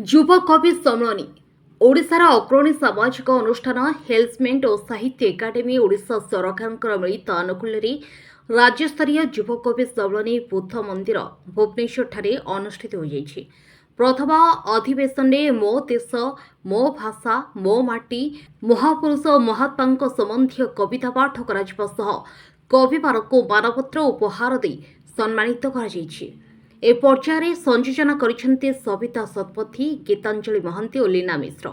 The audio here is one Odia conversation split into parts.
ଯୁବକବି ସମ୍ମିଳନୀ। ଓଡ଼ିଶାର ଅଗ୍ରଣୀ ସାମାଜିକ ଅନୁଷ୍ଠାନ ହେଲ୍ପମେଣ୍ଟ ଓ ସାହିତ୍ୟ ଏକାଡେମୀ, ଓଡ଼ିଶା ସରକାରଙ୍କର ମିଳିତ ଆନୁକୂଲ୍ୟରେ ରାଜ୍ୟସ୍ତରୀୟ ଯୁବକବି ସମ୍ମିଳନୀ ବୁଦ୍ଧ ମନ୍ଦିର, ଭୁବନେଶ୍ୱରଠାରେ ଅନୁଷ୍ଠିତ ହୋଇଯାଇଛି। ପ୍ରଥମ ଅଧିବେଶନରେ ମୋ ଦେଶ, ମୋ ଭାଷା, ମୋ ମାଟି, ମହାପୁରୁଷ ଓ ମହାତ୍ମାଙ୍କ ସମ୍ବନ୍ଧୀୟ କବିତା ପାଠ କରାଯିବା ସହ କବିମାନଙ୍କୁ ମାନପତ୍ର ଉପହାର ଦେଇ ସମ୍ମାନିତ କରାଯାଇଛି। ଏ ପର୍ଯ୍ୟାୟରେ ସଂଯୋଜନା କରିଛନ୍ତି ସବିତା ଶତପଥୀ, ଗୀତାଞ୍ଜଳି ମହାନ୍ତି ଓ ଲୀନା ମିଶ୍ର।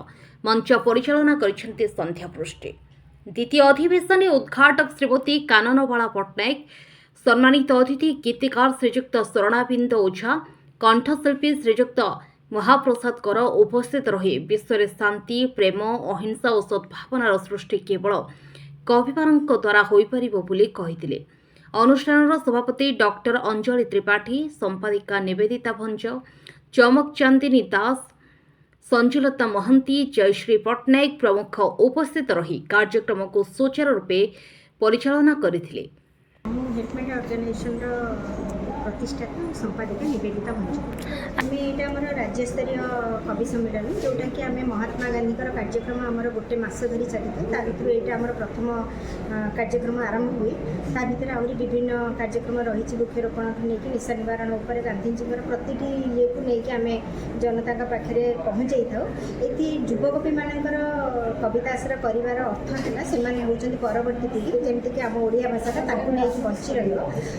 ମଞ୍ଚ ପରିଚାଳନା କରିଛନ୍ତି ସନ୍ଧ୍ୟା ପୃଷ୍ଟି। ଦ୍ୱିତୀୟ ଅଧିବେଶନରେ ଉଦ୍ଘାଟକ ଶ୍ରୀମତୀ କାନନବାଳା ପଟ୍ଟନାୟକ, ସମ୍ମାନିତ ଅତିଥି ଗୀତିକାର ଶ୍ରୀଯୁକ୍ତ ଶରଣାରବିନ୍ଦ ଓଝା, କଣ୍ଠଶିଳ୍ପୀ ଶ୍ରୀଯୁକ୍ତ ମହାପ୍ରସାଦ କର ଉପସ୍ଥିତ ରହି ବିଶ୍ୱରେ ଶାନ୍ତି, ପ୍ରେମ, ଅହିଂସା ଓ ସଦ୍ଭାବନାର ସୃଷ୍ଟି କେବଳ କବିମାନଙ୍କ ଦ୍ୱାରା ହୋଇପାରିବ ବୋଲି କହିଥିଲେ। ଅନୁଷ୍ଠାନର ସଭାପତି ଡକ୍ଟର ଅଞ୍ଜଳି ତ୍ରିପାଠୀ, ସମ୍ପାଦିକା ନିବେଦିତା ଭଞ୍ଜ, ଚମକ ଚାନ୍ଦିନୀ ଦାସ, ସଞ୍ଜୁଲତା ମହାନ୍ତି, ଜୟଶ୍ରୀ ପଟ୍ଟନାୟକ ପ୍ରମୁଖ ଉପସ୍ଥିତ ରହି କାର୍ଯ୍ୟକ୍ରମକୁ ସୁଚାରୁ ରୂପେ ପରିଚାଳନା କରିଥିଲେ। ମୁଁ ହେଲ୍ପମେଣ୍ଟ ଅର୍ଗାନାଇଜେସନର ପ୍ରତିଷ୍ଠାତା ଓ ସମ୍ପାଦିକା ନିବେଦିତା ଭଞ୍ଜ। ଆମେ ଏଇଟା ଆମର ରାଜ୍ୟସ୍ତରୀୟ କବି ସମ୍ମିଳନୀ, ଯେଉଁଟାକି ଆମେ ମହାତ୍ମା ଗାନ୍ଧୀଙ୍କର କାର୍ଯ୍ୟକ୍ରମ ଆମର ଗୋଟେ ମାସ ଧରି ଚାଲିଥାଏ। ତା ଭିତରୁ ଏଇଟା ଆମର ପ୍ରଥମ କାର୍ଯ୍ୟକ୍ରମ ଆରମ୍ଭ ହୁଏ। ତା ଭିତରେ ଆହୁରି ବିଭିନ୍ନ କାର୍ଯ୍ୟକ୍ରମ ରହିଛି। ବୃକ୍ଷରୋପଣଠୁ ନେଇକି ନିଶା ନିବାରଣ ଉପରେ ଗାନ୍ଧିଜୀଙ୍କର ପ୍ରତିଟି ଇଏକୁ ନେଇକି ଆମେ ଜନତାଙ୍କ ପାଖରେ ପହଞ୍ଚାଇଥାଉ। ଏଠି ଯୁବକବିମାନଙ୍କର କବିତା ଆସର କରିବାର ଅର୍ଥ ହେଲା, ସେମାନେ ହେଉଛନ୍ତି ପରବର୍ତ୍ତୀ ପିଢ଼ି, ଯେମିତିକି ଆମ ଓଡ଼ିଆ ଭାଷାଟା ତାଙ୍କୁ ନେଇକି ବଞ୍ଚି ରହିବ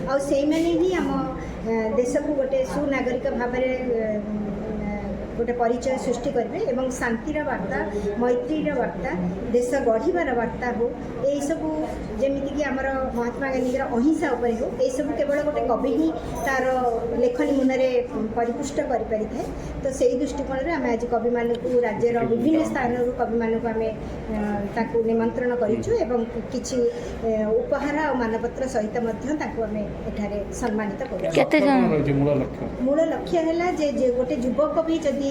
ଆଉ ସେଇମାନେ ହିଁ ଆମ ଦେଶକୁ ଗୋଟେ ସୁନାଗରିକ ଭାବରେ ଗୋଟେ ପରିଚୟ ସୃଷ୍ଟି କରିବେ ଏବଂ ଶାନ୍ତିର ବାର୍ତ୍ତା, ମୈତ୍ରୀର ବାର୍ତ୍ତା, ଦେଶ ଗଢ଼ିବାର ବାର୍ତ୍ତା ହଉ, ଏଇସବୁ ଯେମିତିକି ଆମର ମହାତ୍ମା ଗାନ୍ଧୀଙ୍କର ଅହିଂସା ଉପରେ ହଉ, ଏଇସବୁ କେବଳ ଗୋଟେ କବି ହିଁ ତା'ର ଲେଖନୀ ମୁନରେ ପରିପୁଷ୍ଟ କରିପାରିଥାଏ। ତ ସେଇ ଦୃଷ୍ଟିକୋଣରେ ଆମେ ଆଜି କବିମାନଙ୍କୁ, ରାଜ୍ୟର ବିଭିନ୍ନ ସ୍ଥାନରୁ କବିମାନଙ୍କୁ ଆମେ ତାଙ୍କୁ ନିମନ୍ତ୍ରଣ କରିଛୁ ଏବଂ କିଛି ଉପହାର ଆଉ ମାନପତ୍ର ସହିତ ମଧ୍ୟ ତାଙ୍କୁ ଆମେ ଏଠାରେ ସମ୍ମାନିତ କରୁଛୁ। କେତେ ଜଣ? କଣ ରହିଛି ମୂଳ ଲକ୍ଷ୍ୟ? ମୂଳ ଲକ୍ଷ୍ୟ ହେଲା ଯେ ଗୋଟେ ଯୁବକ ବି ଯଦି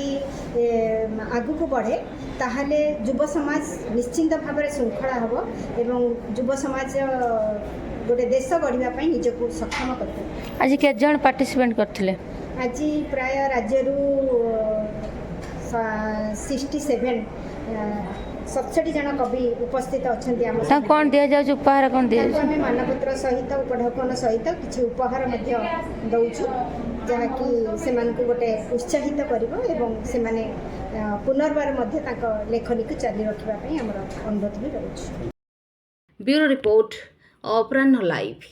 ଆଗକୁ ବଢ଼େ, ତାହେଲେ ଯୁବ ସମାଜ ନିଶ୍ଚିନ୍ତ ଭାବରେ ଶୃଙ୍ଖଳା ହେବ ଏବଂ ଯୁବ ସମାଜ ଗୋଟେ ଦେଶ ଗଢ଼ିବା ପାଇଁ ନିଜକୁ ସକ୍ଷମ କରିପାରିବ। ଆଜି କେତେ ଜଣ ପାର୍ଟିସିପେଣ୍ଟ କରିଥିଲେ? ଆଜି ପ୍ରାୟ ରାଜ୍ୟରୁ 67, 67 ଜଣ କବି ଉପସ୍ଥିତ ଅଛନ୍ତି ଆମ ତାଙ୍କୁ କ'ଣ ଦିଆଯାଉଛି? ଉପହାର କ'ଣ ତାଙ୍କୁ ଦିଆଯାଉଛି? ଆମେ ମାନପତ୍ର ସହିତ, ଉପଢୌକନ ସହିତ କିଛି ଉପହାର ମଧ୍ୟ ଦେଉଛୁ, ଯାହାକି ସେମାନଙ୍କୁ ଗୋଟେ ଉତ୍ସାହିତ କରିବ ଏବଂ ସେମାନେ ପୁନର୍ବାର ମଧ୍ୟ ତାଙ୍କ ଲେଖନୀକୁ ଚାଲି ରଖିବା ପାଇଁ ଆମର ଅନୁରୋଧ ବି ରହୁଛି। ବ୍ୟୁରୋ ରିପୋର୍ଟ, ଅପରାହ୍ନ ଲାଇଭ୍।